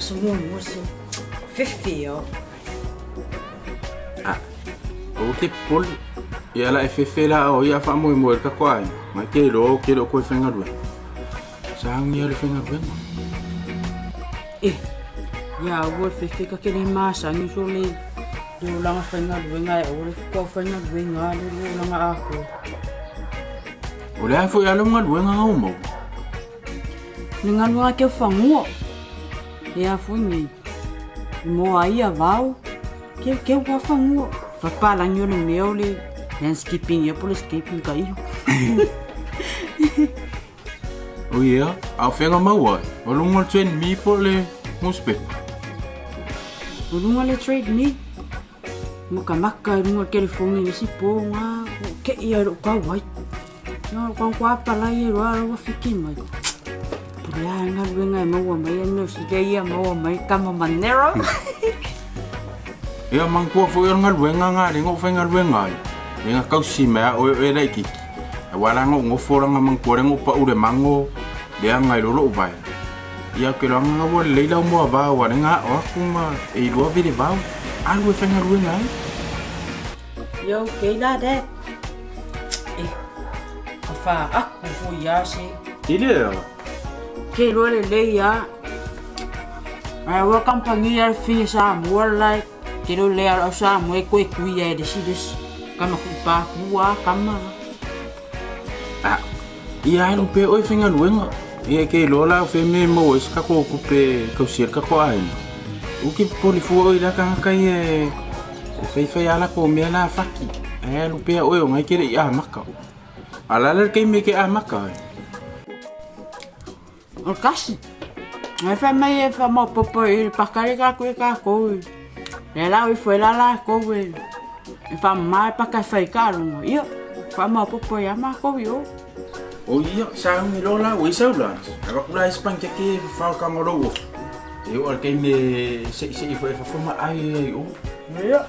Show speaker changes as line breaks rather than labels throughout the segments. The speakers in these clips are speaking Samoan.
Aso muamua se fefe ao.
Ah, o te popole. Ia la e fefe la o ia faamoemoe le kako aiga. Mai ke iloa o ke le o koe faigaluega. Sauni le faigaluega.
E, ia aua le fefe ka ke le masani so le le olaga faigaluega e aua le fukau faigaluega le le olaga atoa.
O le a foi a lau galuega ga o maua?
Le galuega ke fagua. E a foi nei. I moa ai ia vao. Keu keu ka fagua. Fapalangi o le mea o le landscaping ia po le scaping ka iho.
O ia, a o fega maua ai? O luga o le trade me po o le newspaper?
O luga le trade me. Makamaka i luga o le telefoni i le isi po nga ke'i ai lo'u tau ai. Na lou tau apalai ai loa ua fiki mai. Po le a le galuega e maua mai ai mea o sida ia maua mai kama manero.
Ia manatua foi o le galuega nga lea na ou faigaluega ai, lea na tausi mai a oe o oe laitiiti. Aua la na ou nofo la na manatua lea na ou pau le mago leaga i lo lou vae. Ia ou te iloa na ua lelei lau moavao aua lea na ao atu ma e iloa vele vao. Alu e faigaluega ai.
Ia okay la dad. Eh, ka whaaku foi ia se.
I le ao.
Ke iloa lelei a. Ai ua kampangi a le fia Samoa lai. Ke lo lea au Samoa e koe kui ai le si le si. Kama ku pa ku a kama.
Ah, ia alu pea oe faigaluega. Ia ke iloa la o fea mea e maua ai se tatou tupe e tausia ai le tatou aiga. Ou te popole fua oe i la tagata ia e faifai a latou mea la faki. Ae alu pea oe o na e te le i amata. A o le a la le taimi e te amata ai?
O le kasi. Ae fai mai e whamaopopo i le pakari ka koe kākou. E lau ifo e la lākou e e whamama e paka e whai ka rongo. Ia, whamaopopo i a mākou i o.
O ia, sa hungi loa la ua i sau la. Avatu la isi panikeke e fafao ka ngolou ofu. E oo i le taimi e seisei foi e fafo ma ai ai ai o.
Ia,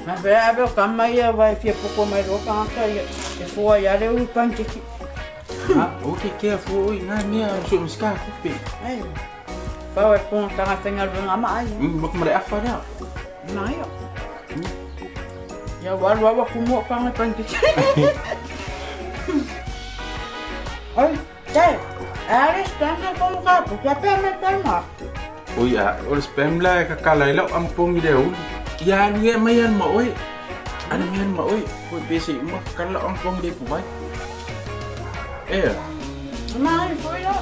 na whea ave o kama ia wai fia poko mai roa kangata ia e fua ia le uru panikeke.
Ha, o ke kea fua oi ngā mea o so miska kupe.
Ai. Pau e ponga tanga whengaluenga ma ai.
Maka ma le afa lea.
Na ia. Ia walu awa kumu o kanga panikeke. Oi, te, ale spam na komu ka pu, kia pea me pema.
Oi a, o le spam la e kakala i lau ampongi le ulu. Ia alu ia mai alu ma oe. Alu mai alu ma oe. Koe pe se uma kakala lau ampongi le pu vai. Ea.
Ma ai foi la.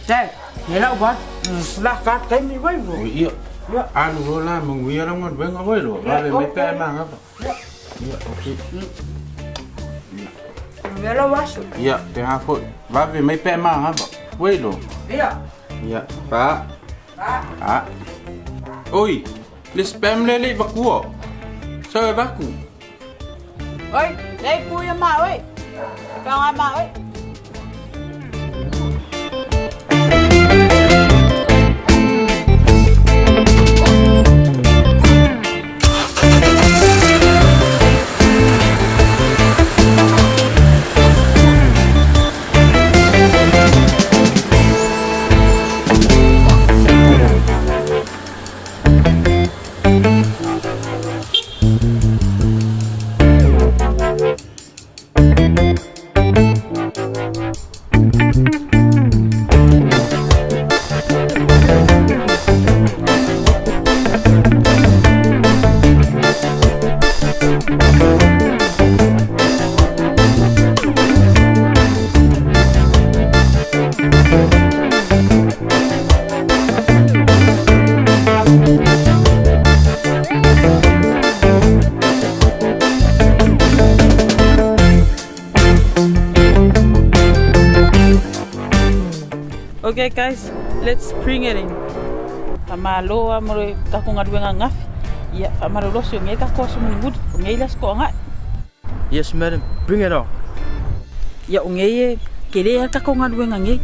Te, he lau vai. La ka taimi vai vo.
Oi ia. Alu loa la manuia lau galuega oe loa. Vave mai pe a mangava. Ia, okei.
Ia lau aso.
Ia, te hā foi. Vave mai pe mangava. Oi loa.
Ia.
Ia, pa.
Pa.
Pa. Oi, le spam le le vakua. Sa e vaku.
Oi, nei puia ma oi. Whanga ma oi.
Okay guys, let's bring it in. Whamalo a mo le kako galuega gafi. Ia, whamalolosi o ngei kako aso mulimuli, o ngei le aso to'aga'i.
Yes madam, bring it on.
Ia o ngei e kele a le kako galuega ngei.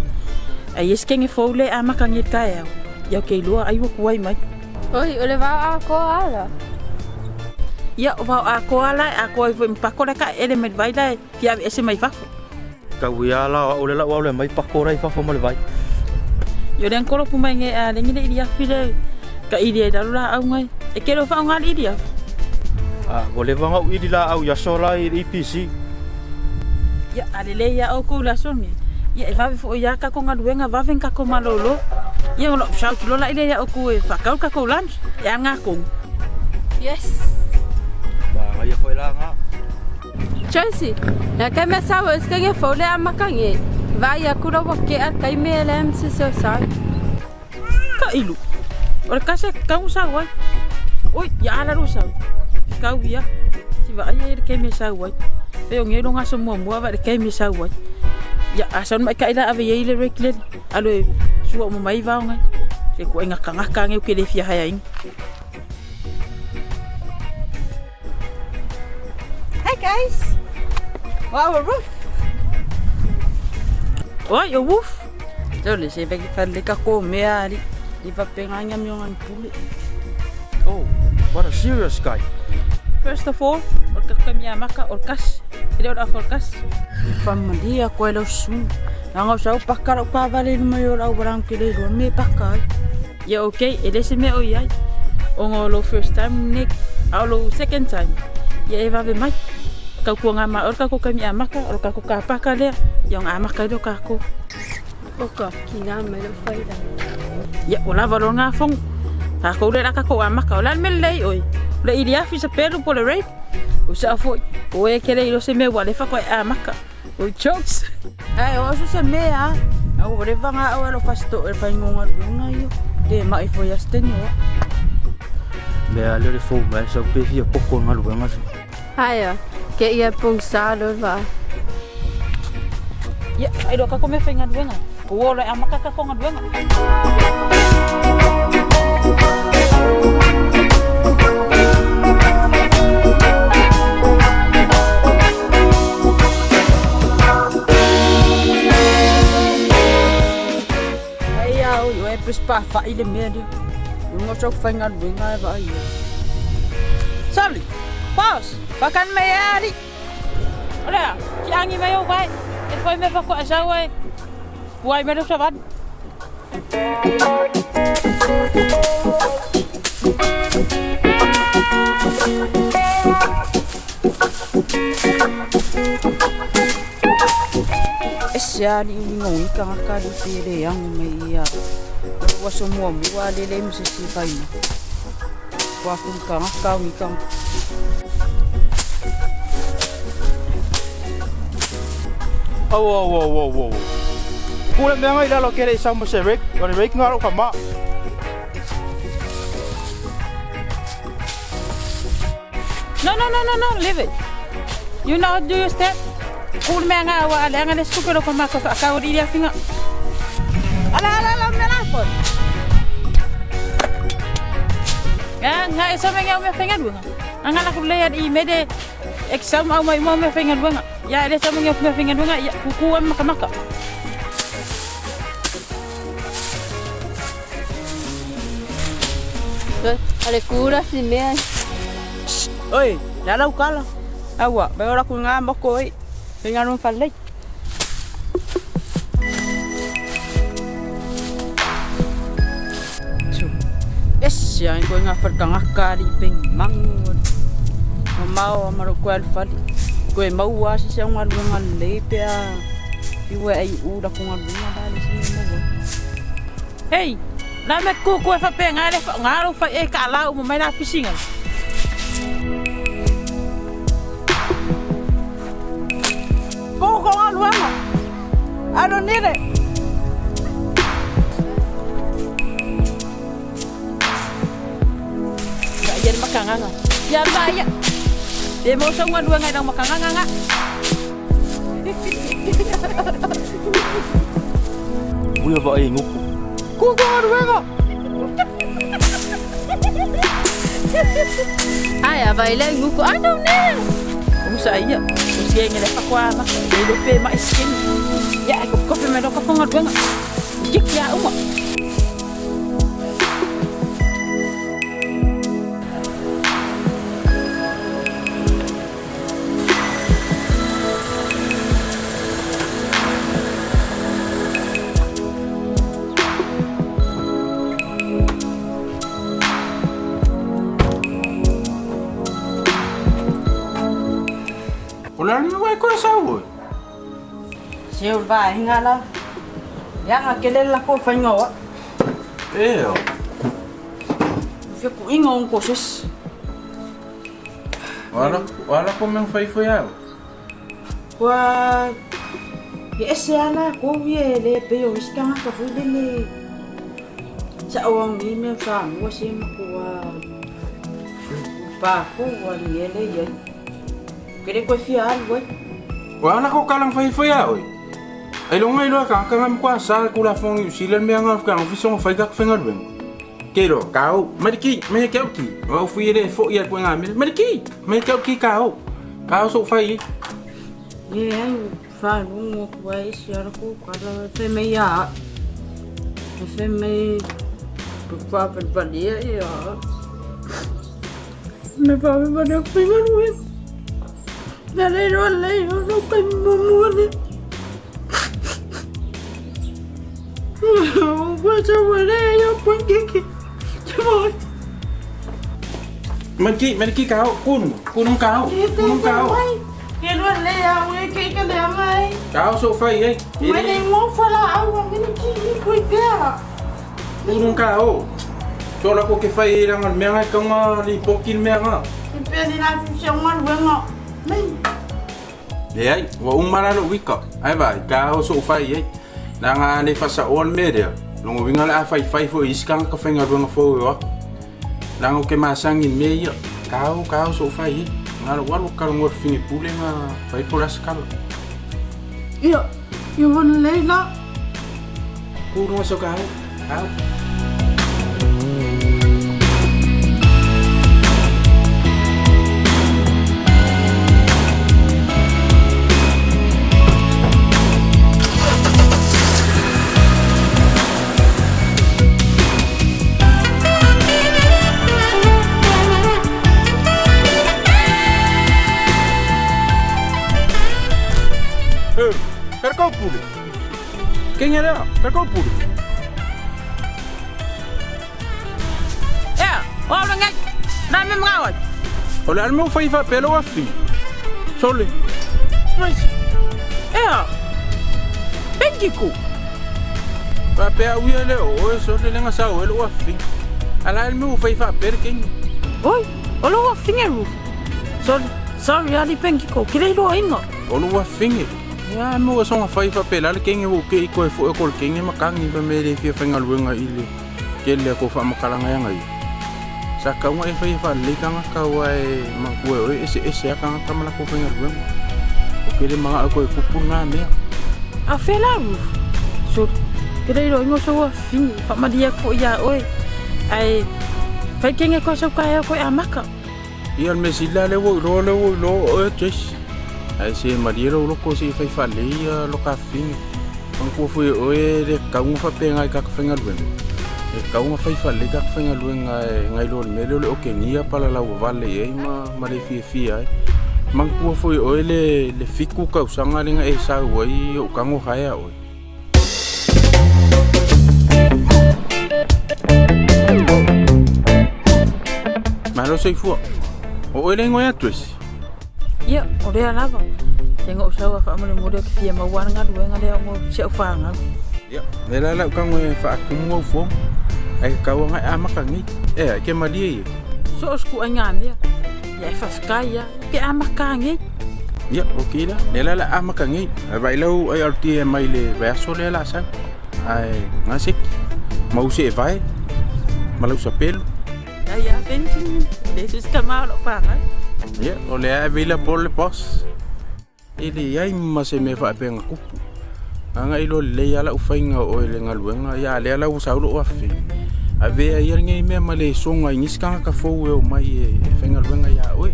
Ai e sikenge fou le amaka ngei le taeao. Ia o ke iloa ai ua kuai mai.
Oi, o le vao atoa ala.
Ia, o vao atoa ala e atoa ai foi ma pako la ka ele mai le vai la e fia aveese mai fafo.
Tau ia la o le lau au le mai pako la i fafo ma le vai.
Ia o lea na kolopu mai nge a lengi le ili afi le ka ili ai lalo laau ngai. E ke le o faaaoga le ili afi.
A, ua leva ona ou ili laau i aso la i le EPC.
Ia, a lelei lava oukou i le aso lenei, ia e vave foi lava tatou galuega, vave ni tatou malolo. Ia ona ou shout loa la lea ia outou e faatau le tatou lunch, e a gatonu.
Yes!
Manaia foi la na.
Josie, na kai mea sa ua sika nge fou le amaka nge. Vaai aku la ua kea le taimi e lea ma se se o sau.
Ka ilu. O le kase kau sau ai. Oi, ia ala lo sau. Kau ia. Si vaai ai le taimi e sau ai. Pe o nge lo ngaso muamua va le taimi e sau ai. Ia, a sau mai ka ila ave iai le rek lele. Alo e sua uma mai vao ngai. Se ku ai ngaka ngaka nge u ke le fia haia inga.
Hey guys! Wow, a roof!
Oi, o woof!
Tau le se veki whare ka ko mea ali. I whapenga inga mi ongan pule.
Oh, what a serious guy.
First of all, o le kakami amaka o le kasi. E le o le afa o le kasi.
I whamalia koe lau susunga. Nanga o sau paka lau kavale i luma i o lau walang ke le iloa me paka ai.
Ia ok, e le se mea o i ai. Ona o lou first time Nick, a o lou second time, ia e vave mai. Tautuaga ma oe le tatou taimi amata, o le tatou kapaka lea, ia ona amata ai lea o tatou.
Oka, kina mai lou faila.
Ia, ua lava loa lena fono. Tatou lea o le a tatou amata. O le a le mea lelei oe? O le ili afi sa pelu po o le rape? O sao foi, o oe e te le iloa se mea ua alefa koe e amata. O jokes.
Ae o aso se mea a ua leva nga au alo fasto e fai ngonga luenga io te mai foi asteni o.
Mea lea le fou mai sau pe fia koko galuega se.
Aia, ke ia pung sa lo va.
Ia, ai lo kako mea fai galuega. Ua o le amata kako galuega.
Ai a oi oe pes pa whai le mea lea. Unga sau faigaluega e vaai ai.
Sali! Boss! Pakan mai e ali! O lea, ki angi mai ou vai. E foi me fakoa sau e puai mai lou savali.
Ese alii uiga o nei tagata alii pe le ago mai ia o lou aso muamua lele ai ma se isi faina. Ua kulu tagata o nei tagata.
Au au au au au. Ku le mea ngai lalo ke le sau ma se rake, o le rake nga lo ka ma.
No, no, no, no, no, leave it. You know how to do your step. Ku le mea nga ua ale anga le suke lo ka mako ka kau ri afinga.
Ala ala ala mea la foi.
Nga nga e sa mea mea whainga luenga. Anga la ku le i mede exam au mai mo mea whainga luenga. Ya ele sa mea mea whainga luenga ya kuku am maka maka.
Ale kura si mea.
Oi, le ala ukala. Aua, mai ora ku ngā moko oi. Whainga luenga whalei. Ese ai koe ngā whalikangaka alii pengi mangu alii. Mamao a maro koe alifali. Koe maua a sisi au galuega lelei pe a iu e ai u la ko galuega la le sini maua.
Hei, la me kuku e whapenga le wha ngā rau whai e ka la uma mai la pisinga.
Ko ko galuega. I don't need it.
Ka ia le makanganga. Ia ma ia. E mo sa galuega i lau makanganga nga.
Uia va e nguku.
Ko ko galuega.
Aia, vai le nguku. I don't need it.
O sa ia. O si e ngele whakoa ma. E lo pe mai skin. Ia e ko kope me lo ka whangaluega. Jik ia uma.
ai koe sau oe.
Se o le vaega la. Leaga tele le latou faiga o au.
Ea.
Fia kuiga o ko sesi.
O ala ko mea fai foi au.
Ua e ese lava latou ia e le pei o isi tagata foi lele sa'o au nei mea o Samoa se matua pako ua le mea lea i ai. Ou te le toe fia alu ai.
Ua ala ko kalang fai foi a oi. Ai longa iloa ka ka ngam kwa sa ku la fong yu sila me anga ka ofisa ngo fai ka fenga luen. Ke ro ka o mai ki mai ke ki. O fui le fo ia ko nga me mai ki mai ke ki ka o. Ka o so fai.
E ai faalogo atu ai isi ala kou kala e fai mai ia a'u. E fai mai faapalepalia ia a'u. Me faapalepalia aku faigaluega. Na le iloa lelei o lou taimi muamua lea. Ua sau ai lea ia pancake.
Maliki, maliki ka o, kunu, kunu ka o, kunu ka o.
Ke lua le au e ke ka le mai.
Ka o so fai e.
Mai le ngo fala au a mini ki i kui pea.
Kunu ka o. So la ko ke fai e ranga mea ngai ka nga li poki mea nga.
Ke pea ni la fu se nga luenga. Mai.
Leai, ua uma la lou ika. Ae vaai, ka o sou fai ai. Leaga a le faasaoa le mea lea, lona uiga o le a faifai foi i isi tagata faigaluega fou e o atu. Leaga ou te masani i mea ia, ka o, ka o sou fai ai. Na lou alu kalagoa i le fine pule na fai po o le a se kala.
Ia, ia ua lelei la.
Ku luga sau ka o, ka o. Eh, per pule. Quem era? Per pule.
Ea, o au lenei, na me mga oi.
O le a le mea ua fai faapea lou afi? Sole.
Tracy. Ea, Bendigo.
Faapea au ia le o oe sole le gasau ai lou afi. A la le mea ua fai faapea le keni.
Oi, o lou afine Ruth. Sole, sorry ali Bendigo, ke le iloaina.
O lou afine. Ia me ua soga fai faapela le kenge ua kei koe foi ko le kenge makangi fa me le fia faigaluega i le tele a ko faamatalaga ia ngai. Sa kauga e fai e faalelei tagata aua e manatua e oe e eseese a tagata ma latou faigaluega. O ke le manao koe kupu lena mea.
A fea la Ruth? Sole, ke le iloaina o sou afine, faamalie atu foi iā oe. Ae fai kenge koe sau taeao koe amata.
Ia o le mea sili la lea ua ou iloa lea ua ou iloa oe Joyce. Ae se malie lou loko se i fai faalelei ia loka afifine. Manatua foi e oe e le tatau ona faapena i tagata faigaluega. E tatau ona fai faalelei tagata faigaluega e nai lo le mea lea o le okegia palalaua vale i ai ma, ma le fiafia ai. Manatua foi e oe le, le 7 tausaga lea na e sau ai ou tago haea oe. Malo soifua. O oe le igoa ia Tracy?
Ia, o lea lava. Se ngou sau a faamolemole o ke fia maua ana galuega lea o si au whāngau.
Ia, le la lau kango e whaakumu au fuaga. Ai ka kaua ngai amaka nei. E, ai ke malie ia.
So o sku ai ngā mea. Ia e whawhikai ia. Ke amaka nei.
Ia, o ki la. Le la la amaka nei. Ai vai lau ai alti e mai le vaiaso lea la sau. Ai ngā seki. Mau se e vai. Ma lau sapelu.
Ia, ia, thank you. Le sus ka mau lo whāngau.
Ia, o le ae vila pol le boss. E leai ma se mea faapea na tupu. Agai loa lelei lava lau faiga o oe i le galuega, ia a lea la ua sau lou afe. Avea ia lenei mea ma le soga i nisi tagata fou e omai e faigaluega ia oe.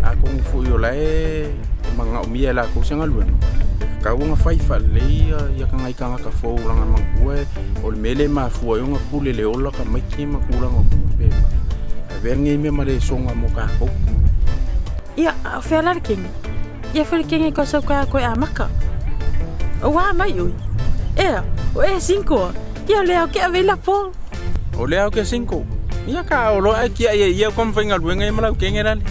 Atonu foi o la e manaomia e latou se galuega, e tatau ona fai faalelei ia nai tagata fou laga manatua o le mea lea e mafua ai ona pule le ola tamaiti ma tulaga uma faapena. Avea lenei mea ma le soga mo tatou.
Ia, a o fea la le kenge? Ia foi le kenge koe sau koe a koe a maka. O wā mai ui. Ea, o e cinco. Ia o lea o ke ave la po.
O lea o ke cinco. Ia ka o loa ai kia ia ia kom faigaluega ia ma lau kenge lale.